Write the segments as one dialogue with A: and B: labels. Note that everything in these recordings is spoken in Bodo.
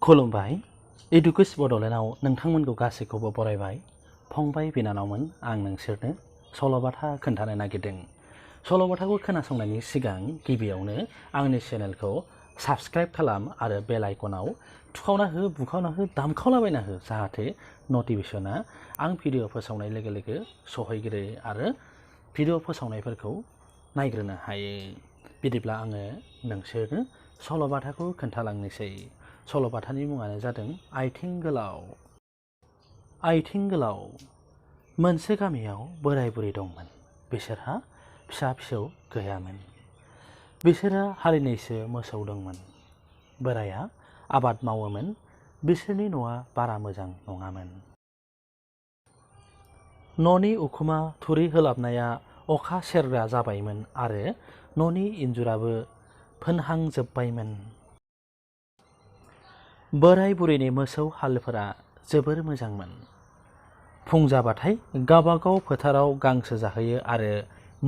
A: खुलुमबाय एडुकेस बड'लेण्डआव नोंथांमोनखौ गासैखौबो बरायबाय। फंबाय बिनानावमोन, आं नोंसोरनो सल'बाथा खोन्थानो नागिरदों। सल'बाथाखौ खोनासंनायनि सिगां गिबियावनो आंनि चेनेलखौ साबस्क्राइब खालाम आरो बेल आइकनाव थुखावना हो, बुखावना हो, दामखावलाबायना हो, जाहाथे नटिफिकेसना आं भिडिअ फोसावनाय लोगो लोगो सहैग्रो आरो भिडिअ फोसावनायफोरखौ नायग्रोनो हायो। बिदिब्ला आङो नोंसोरनो सल'बाथाखौ खोन्थालांनोसै। सल'बाथानि मुङानो जादों आथिं गोलाव। आथिं गोलाव। मोनसे गामियाव बोराय बुरै दंमोन। बिसोरहा फिसा फिसौ गैयामोन। बिसोरहा हालिनैसो मोसौ दंमोन। बोराया आबाद मावोमोन। बिसोरनि न'आ बारा मोजां नङामोन। न'नि उखुमा थुरि होलाबनाया अखा सेरग्रा जाबायमोन आरो न'नि इन्जुराबो फोनहांजोब्बायमोन। बोराय बुरैनि मोसौ हालफोरा जोबोर मोजांमोन। फुं जाबाथाय गावबागाव फोथाराव गांसो जाहैयो आरो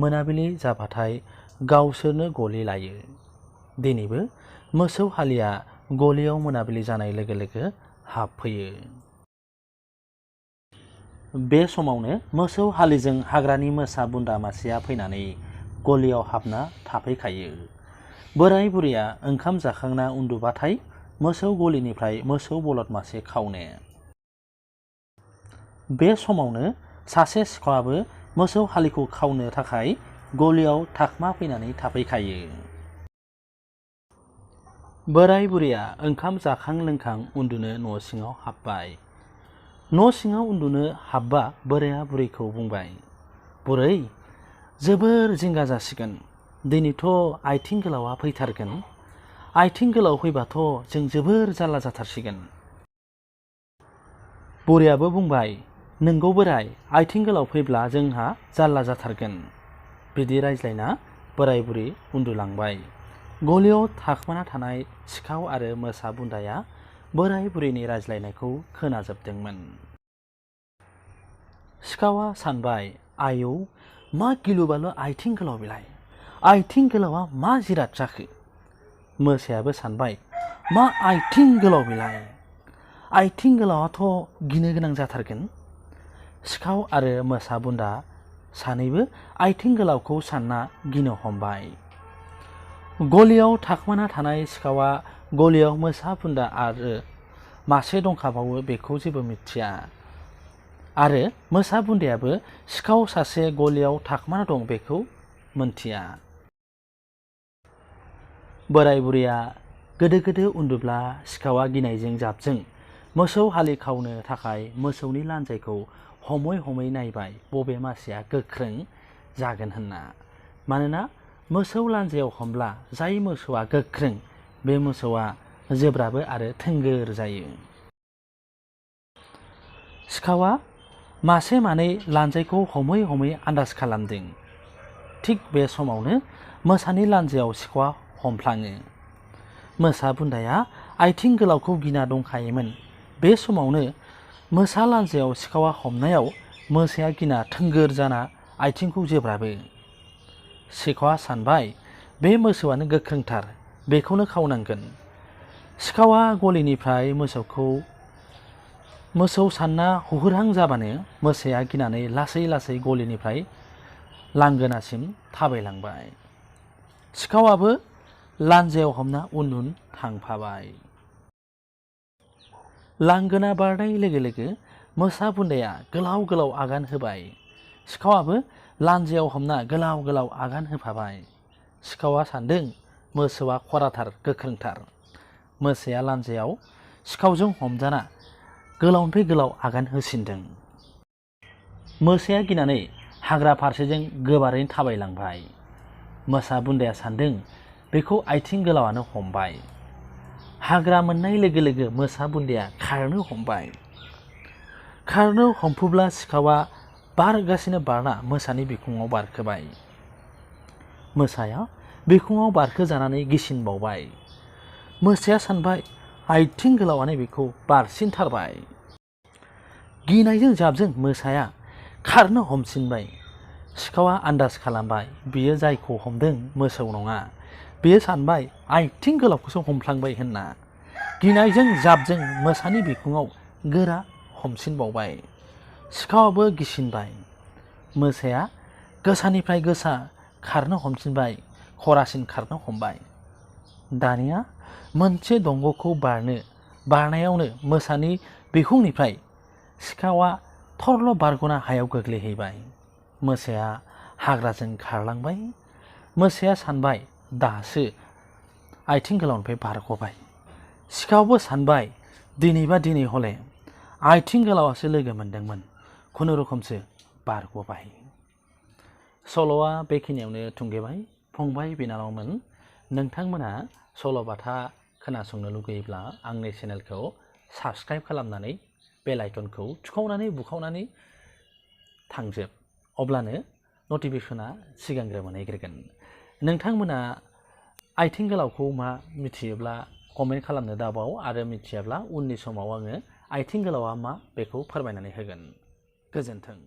A: मोनाबिलि जाबाथाय गावसोरनो गलि लायो। दिनैबो मोसौ हालिया गलियाव मोनाबिलि जानाय लोगो लोगो हाबफैयो। बे समावनो मोसौ हालिजों हाग्रानि मोसा बुन्दा मासेया फैनानै गलियाव हाबना थाफैखायो। बोराय बुरैया ओंखाम जाखांना उन्दुबाथाय मोसौ गलिनिफ्राय मोसौ बलद मासे खावनो। बे समावनो सासे सिखावाबो मोसौ हालिखौ खावनो थाखाय गलियाव थाखमा फैनानै थाफैखायो। बोराय बुरैया ओंखाम जाखां लोंखां उन्दुनो न' सिङाव हाबबाय। न' सिङाव उन्दुनो हाबबा बोराया बुरैखौ बुंबाय, बुरै, जोबोर जिंगा जासिगोन। दिनैथ' आथिं गोलावा फैथारगोन। आथिं गोलाव फैबाथ' जों जोबोर जारला जाथारसिगोन। बुरैयाबो बुंबाय, नोंगौ बोराय, आथिं गोलाव फैब्ला जोंहा जारला जाथारगोन। बिदि रायज्लायना बोराय बुरै उन्दुलांबाय। गलियाव थाखोमाना थानाय सिखाव आरो मोसा बुन्दाया बोराय बुरैनि रायज्लायनायखौ खोनाजोबदोंमोन। सिखावा सानबाय, आयौ, मा गिलु बालु आथिं गोलाव बेलाय। आथिं गोलावा मा जिराद जाखो। मोसायाबो सानबाय, मा आथिं गोलाव बेलाय। आथिं गोलावाथ' गिनो गोनां जाथारगोन। सिखाव आरो मोसा बुन्दा सानैबो आथिं गोलावखौ सानना गिनो हमबाय। गलियाव थाखोमाना थानाय सिखावा गलियाव मोसा बुन्दा आरो मासे दंखाबावो बेखौ जेबो मिथिया आरो मोसा बुन्दायाबो सिखाव सासे गलियाव थाखोमाना दं बेखौ मोनथिया। बोराय बुरैया गोदो गोदो उन्दुब्ला सिखावा गिनायजों जाबजों मोसौ हालि खावनो थाखाय मोसौनि लान्जायखौ हमै हमै नायबाय बबे मासेया गोख्रों जागोन होनना। मानोना मोसौ लान्जायाव हमब्ला जाय मोसौआ गोख्रों बे मोसौआ जोब्राबो आरो थोंगोर जायो। सिखावा मासे मानै लान्जायखौ हमै हमै आन्दाज खालामदों। थिग बे समावनो मोसानि लान्जायाव सिखावा हमफ्लाङो। मोसा बुन्दाया आथिं गोलावखौ गिना दंखायोमोन। बे समावनो मोसा लान्जायाव सिखावा हमनायाव मोसाया गिना थोंगोर जाना आथिंखौ जोब्राबो। सिखावा सानबाय, बे मोसौआनो गोख्रोंथार, बेखौनो खावनांगोन। सिखावा गलिनिफ्राय मोसौ सानना हुहुरहां जाबानो मोसाया गिनानै लासै लासै गलिनिफ्राय लांगोनासिम थाबायलांबाय। सिखावाबो लान्जायाव हमना उन उन थांफाबाय। लांगोना बारनाय लोगो लोगो मोसा बुन्दाया गोलाव गोलाव आगान होबाय। सिखावाबो लान्जायाव हमना गोलाव गोलाव आगान होफाबाय। सिखावा सानदों मोसौआ खराथार, गोख्रोंथार। मोसाया लान्जायाव सिखावजों हमजाना गोलावनिफ्राय गोलाव आगान होसिनदों। मोसाया गिनानै हाग्रा फारसेजों गोबारैनो थाबायलांबाय। मोसा बुन्दाया सानदों बेखौ आथिं गोलावानो हमबाय। हाग्रा मोननाय लोगो लोगो मोसा बुन्दाया खारनो हमबाय। खारनो हमफुब्ला सिखावा बारगासिनो बारना मोसानि बिखुङाव बारखोबाय। मोसाया बिखुङाव बारखोजानानै गिसिनबावबाय। मोसाया सानबाय, आथिं गोलावानो बेखौ बारसिनथारबाय। गिनायजों जाबजों मोसाया खारनो हमसिनबाय। सिखावा आन्दाज खालामबाय बियो जायखौ हमदों मोसौ नङा। बियो सानबाय आथिं गोलावखौसो हमफ्लांबाय होनना। गिनायजों जाबजों मोसानि बिखुङाव गोरा हमसिनबावबाय। सिखावाबो गिसिनबाय। मोसाया गोसानिफ्राय गोसा खारनो हमसिनबाय, खरासिन खारनो हमबाय। दानिया मोनसे दंग'खौ बारनायावनो मोसानि बिखुंनिफ्राय सिखावा थरल' बारग'ना हायाव गोग्लैहैबाय। मोसाया हाग्राजों खारलांबाय। मोसाया सानबाय दासो आथिं गोलावनिफ्राय बारग'बाय। सिखावाबो सानबाय दिनैबा दिनै हले आथिं गोलावासो लोगो मोनदोंमोन, खुनुरुखुमसो बारग'बाय। सल'आ बेखिनियावनो थुंगेबाय। फंबाय बिनानावमोन, नोंथांमोना सल'बाथा खोनासंनो लुगैयोब्ला आंनि चेनेलखौ साबस्क्राइब खालामनानै बेल आइकनखौ थुखावनानै बुखावनानै थांजोब, अब्लानो नटिफिकेसना सिगांग्रो मोनहैग्रोगोन। नोंथांमोना आथिं गोलावखौ मा मिथियोब्ला कमेन्ट खालामनो दाबाव, आरो मिथियाब्ला उननि समाव आङो आथिं गोलावा मा बेखौ फोरमायनानै होगोन। गोजोन्थों।